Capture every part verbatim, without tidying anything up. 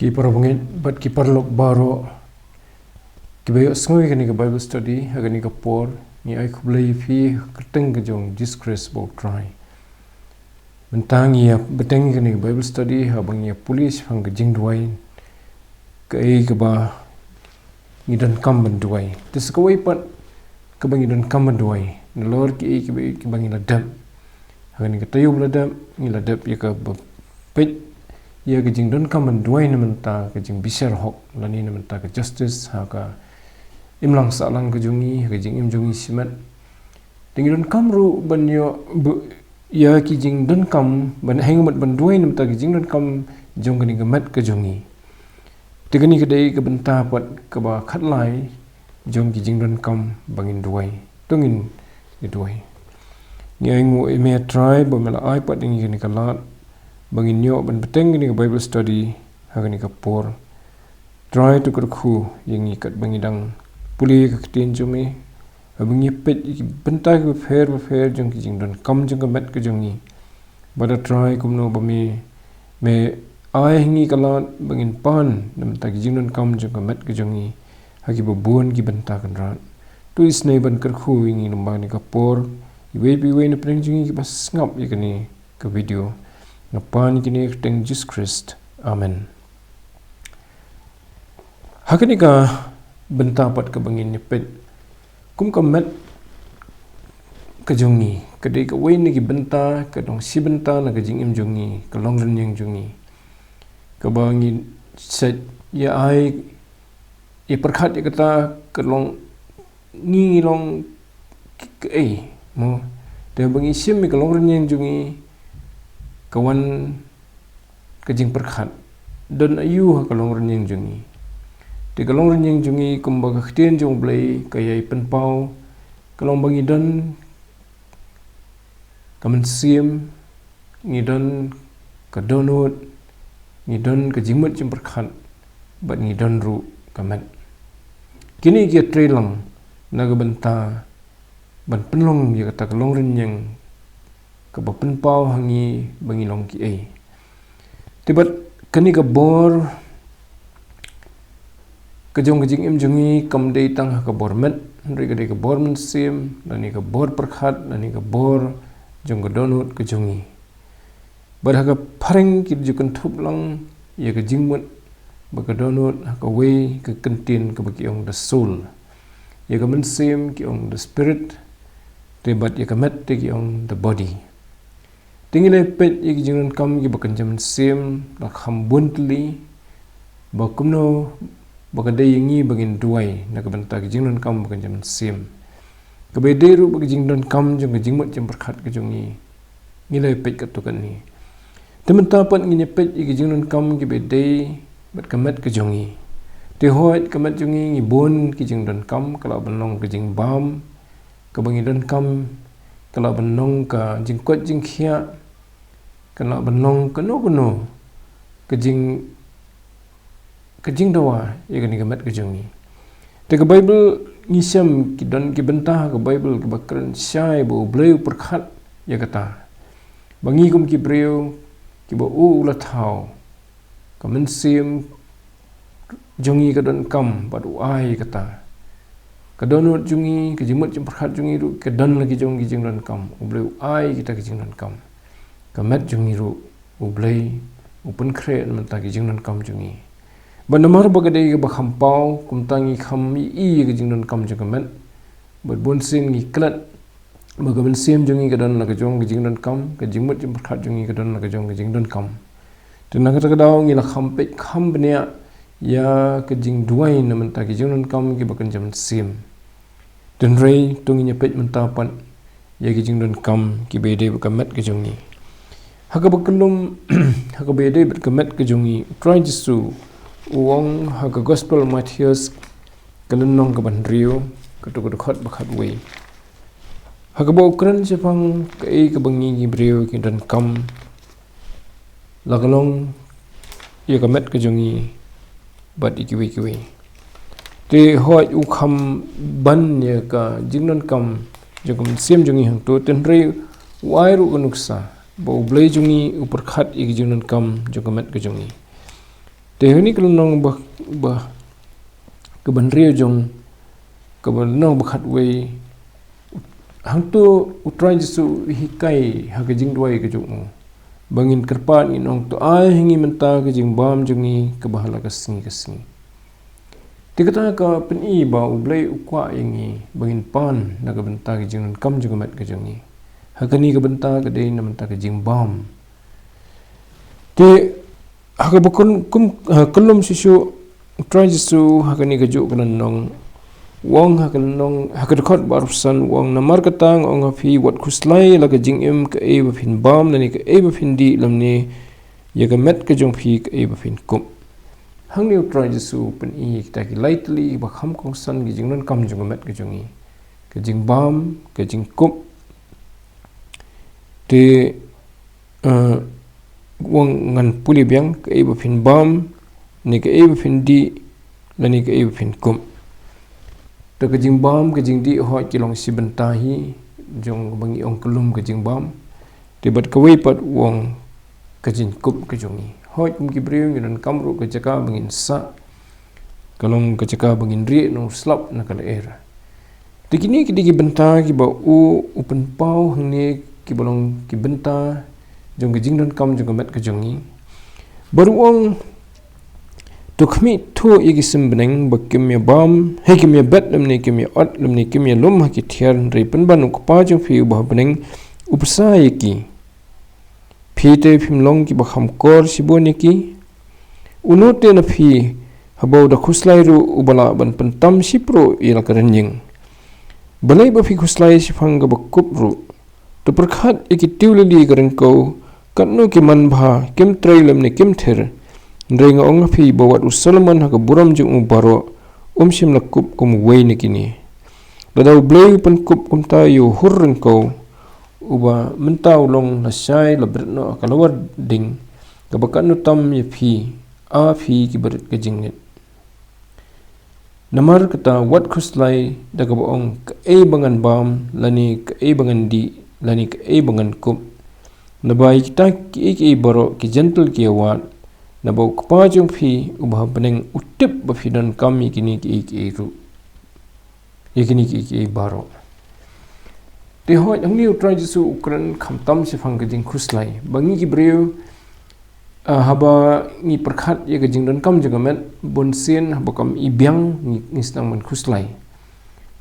Ki parabangeit bad ki paralok baroh kiba ïohsngew ïa kane ka Bible study ha kane ka por, ngi ai khublei ïa phi ha ka kyrteng ka jong u Jisu Khrist ba u Trai. Mynta ngi ïa bteng ïa kane ka Bible study haba ngi ïa pule shaphang ka jingduwai, kaei kaba ngi donkam ban duwai. Te sa kawei pat kaba ngi donkam ban duwai, nalor kiei kiba, kiba ngi la dep. Ha kane ka taïew ba la dep, ngi la dep ïa kaba peit ïa ka jingdonkam ban duwai na bynta ka jingbishar hok, lane na bynta ka justice ha ka imlang sahlang ka jong ngi, ha ka jingim jong ngi shimet. Te ngi donkam ruh ban ïoh ba, ïa ki jingdonkam, ban hynmen ban duwai na bynta ki jingdonkam jong kane ka met ka jong ngi. Te kane ka dei ka bynta pat kaba khatlai jong ki jingdonkam ba ngin duwai. To ngin ïa duwai. Ngi ainguh ïa me Trai ba me la ai pat ïa ngi kane ka lad ba ngin ïoh ban bteng kane ka Bible study ha kane ka por. Trai to kyrkhu ïa ngi katba ngi dang pule ïa ka ktien jong me, haba ngi peit ïa ki bynta kiba pher bapher jong ki jingdonkam jong ka met ka jong ngi. Bad Trai kumno ba me, me ai ha ngi ka lad ba ngin pan na bynta ki jingdonkam jong ka met ka jong ngi ha kiba bun ki bynta Kynrad. To isynei ban kyrkhu ïa ngi lyngba kane ka por, iwei pa iwei na pdeng jong ngi kiba sngap ïa kane ka video. Nga pan ïa kine ha ka kyrteng Jisu Khrist. Amen. Ha kane ka bynta pat kaba ngin ïa peit, kum ka met ka jong ngi ka dei kawei na ki bynta, ka dong shi bynta na ka jingim jong ngi, ka longrynïeng jong ngi, kaba ngi shet ïa ai, ïa pyrkhat ïa kata ka long ngi, ngi long ki, ki, eh, mo. Te ba ngi shim ïa ka longrynïeng jong ngi, ka wan ka jingpyrkhat, don aïu ha ka longrynïeng jong ngi. Te ka longrynïeng jong ngi kumba ka ktien jong U Blei ka ïai pynpaw, ka long ba ngi don ka mynsiem, ngi don ka dohnud, ngi don ka jingmut jingpyrkhat, bad ngi don ruh ka met. Kine ki ïatrei lang na ka bynta ban pynlong ïa kata ka longrynïeng kaba pynpaw ha ngi ba ngi long kiei. Te bad kane ka bor ka jong ka jingim jong ngi kam dei tang ha ka bor met, hynrei ka dei ka bor mynsiem, lane ka bor pyrkhat, lane ka bor jong ka dohnud ka jong ngi. Bad ha ka phareng ki ju kynthup lang ïa ka jingmut bad ka dohnud ha kawei ka kyntien kaba ki ong the soul. Ïa ka mynsiem ki ong the spirit, te bad ïa ka met te ki ong the body. Te ngi la peit ïa ki jingdonkam kiba kynja mynsiem la kham bun tylli, ba kumno ba ka dei ïa ngi ba ngin duwai na ka bynta ki jingdonkam ba kynja mynsiem. Kaba ïadei ruh bad ki jingdonkam jong ka jingmut jingpyrkhat ka jong ngi, ngi la peit katto katne. Te mynta pat ngin ïa peit ïa ki jingdonkam kiba ïadei bad ka met ka jong ngi. Te hooid ka met jong ngi, ngi bun ki jingdonkam, ka lah ban long ka jingbam kaba ngi donkam, ka lah ban long ka jingkoit jingkhiah, ka lah ban long kano kano ka jing, ka jingdawa ïa kane ka met ka jong ngi. Te ka Baibl ngi shem ki don ki bynta ha ka Baibl kiba kren shai ba U Blei u pyrkhat ïa kata, ba ngi kum ki briew kiba u, u la thaw, ka mynsiem jong ngi ka donkam bad u ai kata. Ka dohnud jong ngi, ka jingmut jingpyrkhat jong ngi ruh ka don la ki jong ki jingdonkam. U Blei u ai kita ki jingdonkam. Ka met jong ngi ruh U Blei u pynkhreh na bynta ki jingdonkam jong ngi. Bad namar ba ka dei kaba kham paw, kumta ngi kham ïohi ïa ka jingdonkam jong ka met. Bad bunsien ngi klet ba ka mynsiem jong ngi ka don la ka jong ka jingdonkam, ka jingmut jingpyrkhat jong ngi ka don la ka jong ka jingdonkam. Te na kata ka daw ngi la kham peit kham bniah ïa ka jingduwai na bynta ki jingdonkam kiba kynja mynsiem. Te hynrei to ngin ïa peit mynta pat ïa ki jingdonkam kiba ïadei bad ka met ka jong ngi. Ha kaba kyllum, ha kaba ïadei bad ka met ka jong ngi, U Trai Jisu u ong ha ka Gospel Mathaios, ka lynnong kaba hynriew, katto ka dkhot ba khatwei, ha kaba u kren shaphang kaei kaba ngi ki briew ki donkam, la ka long ïa ka met ka jong ngi bad ïa kiwei kiwei. Te hooid u kham ban ïa ka jingdonkam jong ka mynsiem jong ngi hangto, te hynrei u ai ruh ka nuksa ba U Blei jong ngi u pyrkhat ïa ka jingdonkam jong ka met ka jong ngi. Te ha kane ka lynnong ba, ba, ka ba hynriew jong, ka ba lynnong ba khatwei, hangto u Trai Jisu u hikai ha ka jingduwai ka jong u. Ba ngin kyrpad ngin ong, to ai ha ngi mynta ka jingbam jong ngi ka ba ha la ka sngi ka sngi. Te kata ka pyni ba U Blei u kwah ïa ngi ba ngin pan na ka bynta ka jingdonkam jong ka met ka jong ngi. Ha kane ka bynta ka dei na bynta ka jingbam. Te ha ka ba kum, kum, ha, kyllum shisha u Trai Jisu ha kane kajuh ka lynnong u ong, ha ka lynnong, ha ka dkhot ba arphew san u ong, namar kata nga ong ha phi, wat khuslai la ka jingim kaei ba phin bam, lane kaei ba phin dih, lymne ïa ka met ka jong phi kaei ba phin kup. Hangne u Trai Jisu u pyni kita ki lai tylli ba kham kongsan ki jingdonkam jong ka met ka jong ngi. Ka jingbam, ka jingkup. Te, eh, u ong ngan pule biang kaei ba phin bam, ne kaei ba phin dih, lane kaei ba phin kup. Te ka jingbam, ka jingdih, hooid ki long shi bynta hi jong ba ngi ong kyllum ka jingbam. Te bad kawei pat u ong ka jingkup ka jong ngi. Hooid kum ki briew ngi donkam ruh ka jaka ba ngin sah, ka long ka jaka ba ngin rieh na u slap na ka lyer. Te kine ki dei ki bynta ki ba u, u pynpaw hangne ki ba long ki bynta jong ka jingdonkam jong ka met ka jong ngi. Bad u ong, to khmih thuh ïa ki sim bneng ba kim ïa bam, hei kim ïa bet lymne kim ïa ot lymne kim ïa lum ha ki thiar, hynrei pynban U Kpa jong phi uba ha bneng u bsa ïa ki. Phi te phim long ki ba kham kor shibun ïa ki? Uno te na phi haba u da khuslai ruh uba lah ban pyntam shipruh ïa la ka rynïeng? Balei ba phi khuslai shaphang ka ba kup ruh? To pyrkhat ïa ki tiew lili ka ryngkew, katno ki man bha, kim trei lymne kim thir. Hynrei nga ong ha phi ba wat u Solomon ha ka burom jong u baroh um shym la kup kum uwei na kine. Lada U Blei u pynkup kumta ïa u hur ryngkew, uba mynta u long lashai la bret noh ha ka lawar ding, ka ba katno tam ïa phi, a phi ki barit ka jingngeit. Namar kata wat khuslai da ka ba ong kaei ba ngan bam, lane kaei ba ngan dih, lane kaei ba ngan kup. Naba ïa kita kiei kiei baroh ki jentil ki ïa wad, naba U Kpa jong phi uba ha bneng u tip ba phi donkam ïa kine kiei kiei ruh. Ïa kine kiei kiei baroh. Te hooid hangne u Trai Jisu u kren khamtam shaphang ka jingkhuslai. Ba ngi ki briew, ah, haba ngi pyrkhat ïa ka jingdonkam jong ka met, bunsien haba kam i biang ngi, ngi sdang ban khuslai.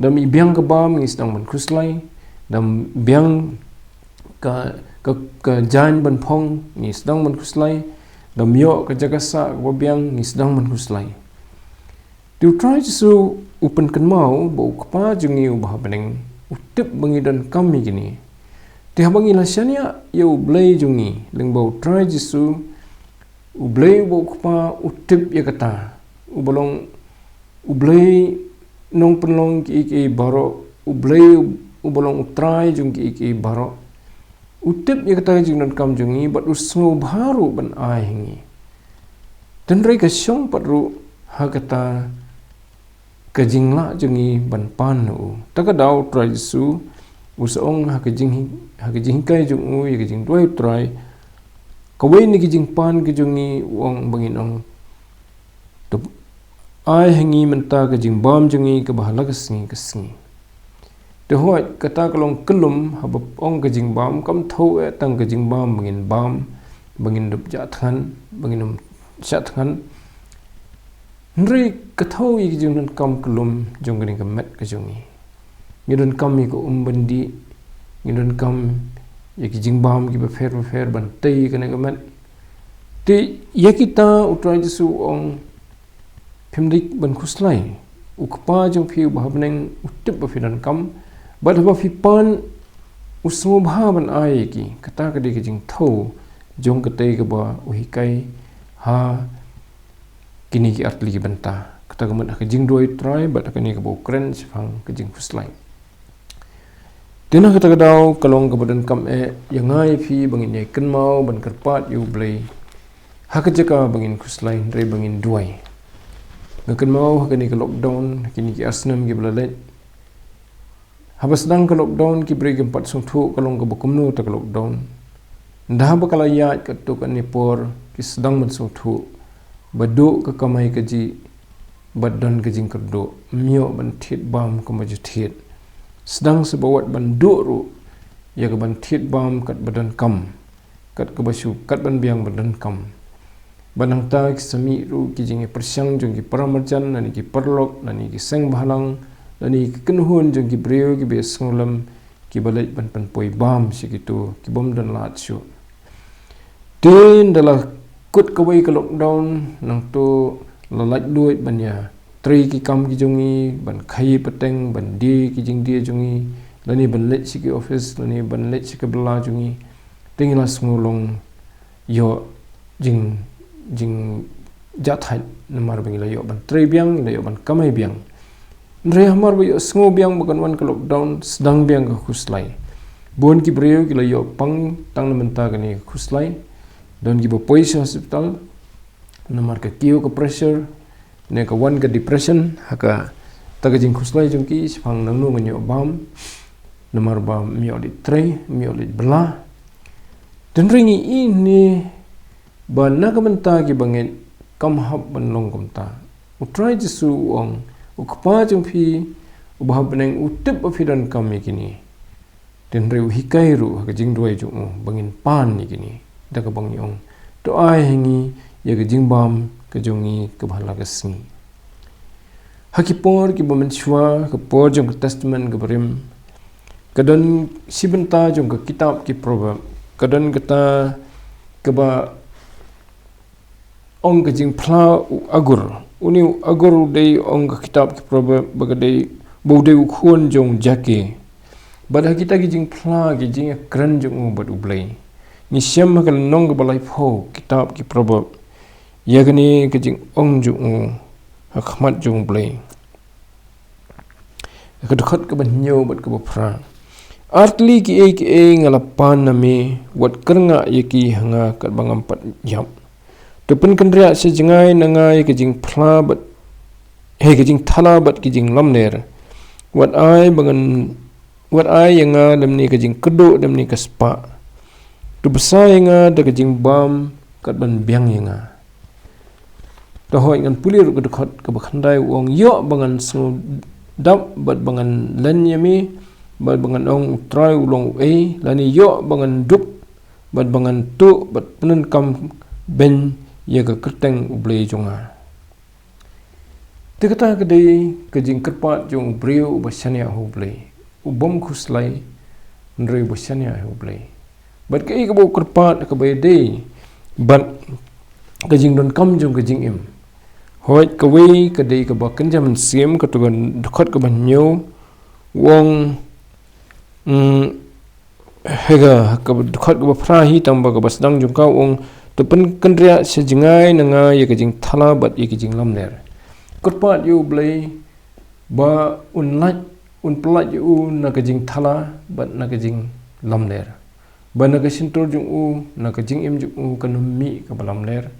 Dam i biang ka bam ngi sdang ban khuslai. Dam biang ka, ka, ka jaiñ ban phong ngi sdang ban khuslai. Dam ïoh ka jaka sah ka ba biang ngi sdang ban khuslai. Te u Trai Jisu u pynkynmaw ba U Kpa jong ngi uba ha bneng u tip ba ngi donkam ïa kine. Te haba ngi la shaniah ïa U Blei jong ngi lyngba u Trai Jisu, U Blei uba U Kpa u tip ïa kata, uba long U Blei nongpynlong kiei kiei baroh, U Blei uba long U Trai jong kiei kiei baroh. U tip ïa kata ka jingdonkam jong ngi bad u sngewbha ruh ban ai ha ngi. Hynrei ka shong pat ruh ha kata ka jinglah jong ngi ban pan na u. Ta ka daw u Trai Jisu u sa ong ha ka jing, ha ka jinghikai jong u ïa ka jingduwai u Trai, kawei na ki jingpan ka jong ngi u ong ba ngin ong, to ai ha ngi mynta ka jingbam jong ngi ka ba ha la ka sngi ka sngi. Te hooid kata ka long kyllum, haba ong ka jingbam kam thew eh tang ka jingbam ba ngin bam, ba ngin dup jah thngan, ba ngin ym shah thngan. Hynrei ka thew ïa ki jingdonkam kyllum jong kane ka met ka jong ngi. Ngi donkam ïa ka um ban dih, ngi donkam ïa ki jingbam ki bapher bapher ban tei kane ka met. Te ïa kita u Trai Jisu u ong, phim dei ban khuslai. U Kpa jong phi uba ha bneng u tip ba phi donkam. Bad haba phi pan u sngewbha ban ai ïa ki. Kata ka dei ka jingthew jong katei ka ba u hikai ha kine ki artylli ki bynta. Kata ka mut ha ka jingduwai u Trai bad ha kane ka ba u kren shaphang ka jingkhuslai. Te na kata ka daw ka long ka ba donkam eh ïa nga ïa phi ba ngin ïa kynmaw ban kyrpad ïa U Blei ha ka jaka ba ngin khuslai hynrei ba ngin duwai. Nga kynmaw ha kane ka lockdown, ha kine ki ar snem ki ba la leit, haba sdang ka lockdown ki briew kim pat sngewthuh ka long ka ba kumno ta ka lockdown. Nda haba ka la ïaid katto katne por ki sdang ban sngewthuh. ba duh ka kamai kajih bad don ka jingkyrduh, ym ïoh ban thied bam kumba ju thied. Sdang sa ba wat ban duh ruh ïa ka ban thied bam kat ba donkam, kat kaba shu, kat ban biang ba donkam. Ba nangta ki sa mih ruh ki jingïapyrshang jong ki paramarjan, lane ki paralok, lane ki seng bhalang, lane ki kynhun jong ki briew kiba ïasngewlem, kiba leit ban pynpoi bam sha kito ki bym don lad shuh. Te ynda la kut kawei ka lockdown, nangta la laitluid ban ïatrei ki kam ki jong ngi, ban khaïi pateng, ban die ki jingdie jong ngi, lane ban leit sha ki office, lane ban leit sha ka bylla jong ngi. Te ngi la sngewlong ïoh jing, jingjahthait namar ba ngi la ïoh ban trei biang, ngi la ïoh ban kamai biang. Hynrei hamar ba ïohsngew biang ba kan wan ka lockdown, sdang biang ka khuslai. Bun ki briew ki la ïoh pang tang na mynta kane ka khuslai. Don kiba poi sha hospital namar ka kiew ka pressure, ne ka wan ka depression ha kata ka jingkhuslai jong ki, shaphang nangno ngan ïoh bam, namar ba ym ïoh leit trei, ym ïoh leit bylla. Te hynrei ngi ïohi ba na ka bynta kiba ngeit kam hap ban long kumta. U Trai Jisu u ong, u Kpa jong phi uba ha bneng u tip ba phi donkam ïa kine. Te hynrei u hikai ruh ha ka jingduwai jong u ba ngin pan ïa kine, da kaba ngi ong, to ai ha ngi ïa ka jingbam ka jong ngi kaba ha la ka sngi. Ha ki por kiba mynshuwa, ka por jong ka Testament kaba rim, ka don shi bynta jong ka kitab ki Proverb, ka don kata kaba ong ka jingphla u Agur. Une u Agur u dei, ong ka kitab ki Proverb, ba ka dei, ba u dei u khun jong Jake. Bad ha kita ki jingphla, ki jingïakren jong u bad U Blei, ngi shem ha ka lynnong kaba laiphew kitab ki Proverb ïa kane ka jingong jong u ha khmat jong U Blei. Ka dkhot kaba hynñiew bad kaba phra. Ar tylli kiei kiei nga la pan na me, wat kyrngah ïa ki ha nga katba ngam pat ïap. To pynkynriah sha jngai na nga ïa ka jingphla bad, hei, ka jingthala bad ka jinglamler. Wat ai ba ngan, wat ai ïa nga lymne ka jingkyrduh lymne ka spah. To bsa ïa nga da ka jingbam kat ban biang ïa nga. Te hooid ngan pule ruh ka dkhot kaba khyndai, u ong, ïoh ba ngan sngewdap bad ba ngan len ïa me, bad ba ngan ong, U Trai u long uei, lane ïoh ba ngan dup bad ba ngan tuh bad pyndonkam beiñ ïa ka kyrteng U Blei jong nga. Te kata ka dei ka jingkyrpad jong u briew uba shaniah ha U Blei, u bym khuslai, hynrei uba shaniah ha U Blei. Bad kaei kaba u kyrpad, kaba ïadei bad ka jingdonkam jong ka jingim. Hooid, kawei ka dei kaba kynja mynsiem, kato ka dkhot kaba hynñiew, u ong, mm, ha ka, ha ka dkhot kaba phra hi, tang ba kaba sdang jong ka u ong, to pynkynriah sha jngai na nga ïa ka jingthala bad ïa ka jinglamler. Kyrpad ïa U Blei ba un lait, un pyllait ïa u na ka jingthala bad na ka jinglamler. Ba na ka shyntur jong u, na ka jingim jong u kan ym mih kaba lamler.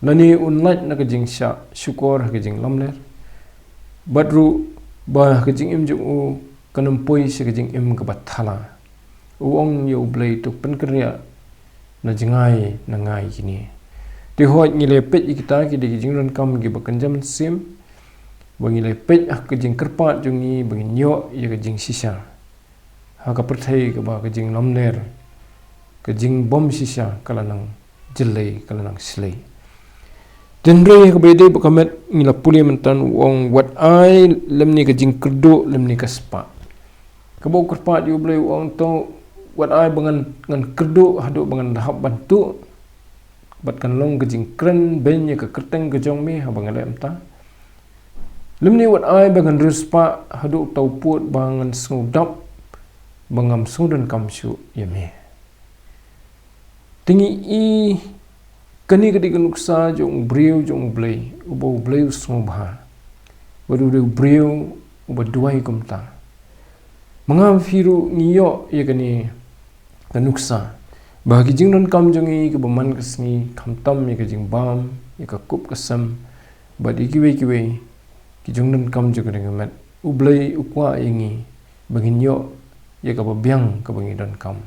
Lane un lait na ka jingshah shukor ha ka jinglamler. Bad ruh ba ha ka jingim jong u kan ym poi sha ka jingim kaba thala. U ong ïa U Blei, to pynkynriah na jngai na nga ïa kine. Te hooid, ngi la peit ïa kita ki dei ki jingdonkam kiba kynja mynsiem. Ba ngi la peit ha ka jingkyrpad jong ngi ba ngin ïoh ïa ka jingshisha ha ka pyrthei kaba ka jinglamler, ka jingbym shisha ka la nang jyllei, ka la nang shlei. Te hynrei ha kaba ïadei bad ka met, ngi la pule mynta, u ong, wat ai lymne ka jingkyrduh lymne ka spah. Kaba u kyrpad ïa U Blei, u ong, to wat ai ba ngan, ngan kyrduh haduh ba ngan da hap ban tuh, bad kan long ka jingkren beiñ ïa ka kyrteng ka jong me haba nga leh kumta. Lymne wat ai ba ngan riewspah haduh uta u pud ba ngan sngewdap ba ngam sngewdonkam shuh ïa me. Te ngi i, kane ka dei ka nuksa jong u briew jong U Blei, uba U Blei u sngewbha. Bad u dei u briew uba duwai kumta. Ma nga ma phi ruh ngi ïoh ïa kane ka nuksa ba ha ki jingdonkam jong ngi kiba man ka sngi, khamtam ïa ka jingbam, ïa ka kup ka sem, bad ïa kiwei kiwei ki jingdonkam jong ka dang ka met, U Blei u kwah ïa ngi ba ngin ïoh ïa kaba biang kaba ngi donkam.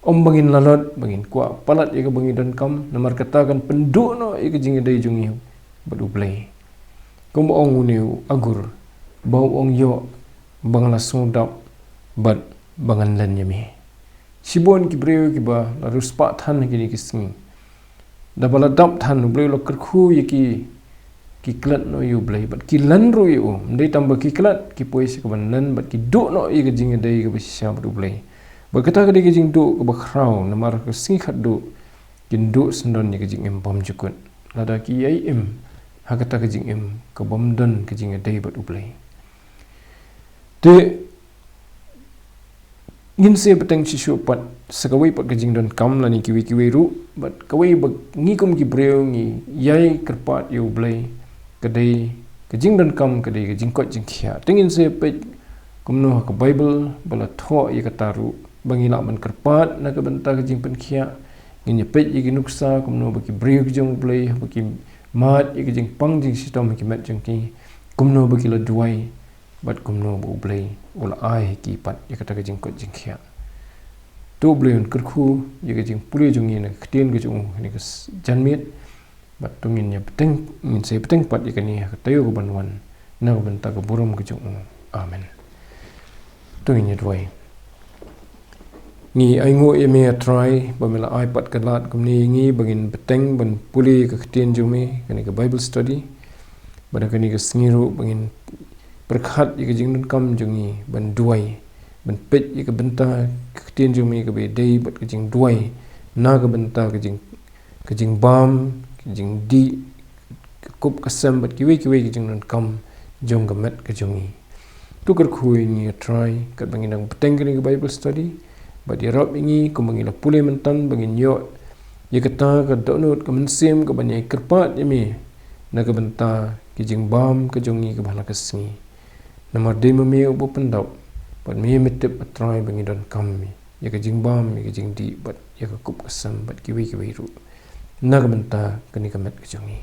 Ym ba ngin lalot, ba ngin kwah palat ïa kaba ngi donkam, namar kata kan pynduh noh ïa ka jingïadei jong ngi bad U Blei. Kumba ong une u agur, ba u ong ïoh, ba nga la sngewdap, bad ba ngan len ïa me. Shibun ki briew kiba la riewspah than ha kine ki sngi. Da ba la dap than U Blei u la kyrkhu ïa ki, ki klet noh ïa U Blei, bad ki len ruh ïa u, ym dei tang ba ki klet, ki poi sha kaban len, bad ki duh noh ïa ka jingïadei kaba shisha bad U Blei. Bad kata ka dei ka jingduh kaba khraw, namar ka sngi khatduh, kin duh syndon ïa ka jingim bymjukut. Lada ki ïai im ha kata ka jingim, ka bym don ka jingïadei bad U Blei. Te ngin sa bteng shisha pat, sa kawei pat ka jingdonkam lane kiwei kiwei ruh, bad kawei ba ngi kum ki briew ngi ïai kyrpad ïa U Blei, ka dei ka jingdonkam, ka dei ka jingkoit jingkhiah. Te ngin sa peit kumno ha ka Baibl ba la thoh ïa kata ruh, ba ngi lah ban kyrpad na ka bynta ka jingpynkhiah. Ngin ïa peit ïa ki nuksa kumno ba ki briew ki jong U Blei, ba ki mad ïa ka jingpang jingshitom ha ki met jong ki, kumno ba ki la duwai, bad kumno ba U Blei u la ai ha ki pat ïa kata ka jingkoit jingkhiah. To U Blei un kyrkhu ïa ka jingpule jong ngi na ka ktien ka jong u ha kane ka s-, janmiet, bad to ngin ïa bteng, ngin sa bteng pat ïa kane ha ka taïew kaban wan, na ka bynta ka burom ka jong u. Amen. To ngin ïa duwai. Ngi ainguh ïa me, A Trai, ba me la ai pat ka lad kumne ïa ngi ba ngin bteng ban pule ka ktien jong me, kane ka Bible study. Bad ha kane ka sngi ruh ba ngin pyrkhat ïa ka jingdonkam jong ngi ban duwai, ban peit ïa ka bynta ka ktien jong me kaba ïadei bad ka jingduwai, na ka bynta ka jing, ka jingbam, ka jingdih, ka kup ka sem bad kiwei kiwei ki jingdonkam jong ka met ka jong ngi. To kyrkhu ïa ngi, A Trai, katba ngi dang bteng kane ka Bible study, bad ïarap ïa ngi kumba ngi la pule mynta, ba ngin ïoh ïa kata ka dohnud ka mynsiem kaban ïai kyrpad ïa me na ka bynta ka jingbam ka jong ngi kaba ha la ka sngi. Namar dei ma me uba pyndap, bad me me tip, A Trai, ba ngi donkam me ïa ka jingbam, ïa ka jingdih, bad ïa ka kup ka sem, bad kiwei kiwei ruh, na ka bynta kane ka met ka jong ngi.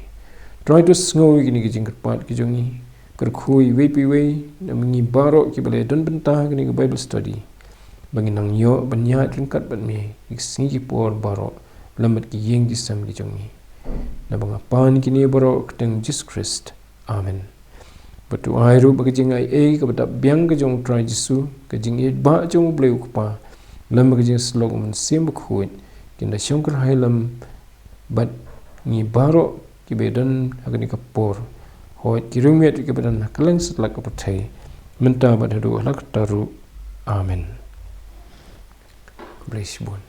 Trai, to sngew ïa kine ki jingkyrpad ki jong ngi. Kyrkhu ïa iwei pa iwei na ngi baroh kiba la don bynta ha kane ka Bible study, ba ngin nang ïoh ban ïaid ryngkat bad me ïa ki sngi ki por baroh, lem bad ki ïing ki sem ki jong ngi. Naba nga pan kine baroh ha ka kyrteng Jisu Khrist. Amen. Bad to ai ruh ba ka jingaiei kaba dap biang ka jong U Trai Jisu, ka jingïeit ba jong U Blei U Kpa, lem bad ka jingïasyllok U Mynsiem Bakhuid, kin da shongkyrhai lem bad ngi baroh kiba don ha kane ka por, hooid ki riewmiet kiba don ha kylleng satlak ka pyrthei, mynta bad haduh hala katta ruh. Amen. Khublei shibun.